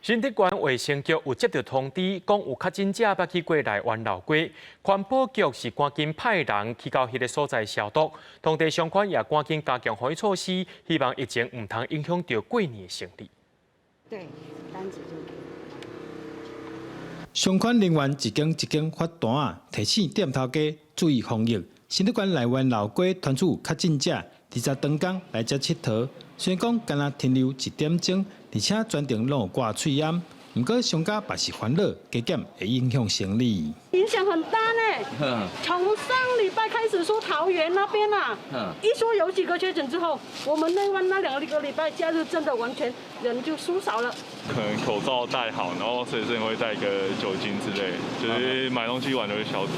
新竹縣衛生局有接到通知，講有確診者捌去過內灣老街，環保局是趕緊派人去到彼个所在消毒，當地商圈也趕緊加強防疫措施，希望疫情毋通影響著過年的生意。對，單子就。商圈人員一間一間發單，提醒店頭家注意防疫。新竹縣內灣老街傳出有確診者，二十當工來遮𨑨迌，雖然講干焦停留一點鐘，而且全程攏有掛喙罨，毋過商家嘛是煩惱，加減會影響生意。影響很大呢。從上禮拜開始說桃園那邊啊，一說有幾個確診之後，我們內灣那2個禮拜假日真的完全人就縮少了。可能口罩戴好，然後隨身會帶個酒精之類，就是買東西完就會消毒，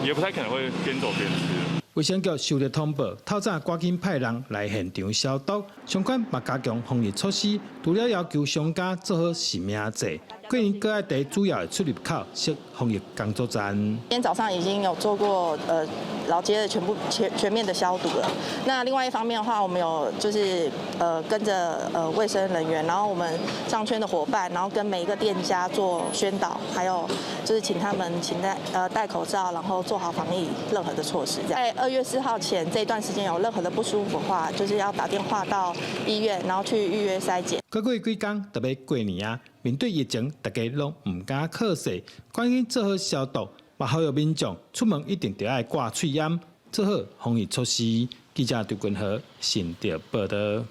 也不太可能會邊走邊吃。衛生局收到通報，透早趕緊派人來現場消毒，相關嘛加強防疫措施，除了要求商家做好實名制，過年閣愛佇主要的出入口設防疫工作站。今天早上已經有做過老街的全部全面的消毒了。那另外一方面的話，我們有就是跟着衛生人員，然後我們商圈的夥伴，然後跟每一個店家做宣導，還有就是請他們請戴口罩，然後做好防疫任何的措施。在2月4號前這段時間有任何的不舒服的話，就是要打電話到醫院，然後去預約篩檢。閣過幾工就欲過年啊，面對疫情，大家攏毋敢靠勢，趕緊做好消毒，嘛呼籲民眾出門一定著愛掛喙罨，做好防疫措施。記者張君和新竹報導。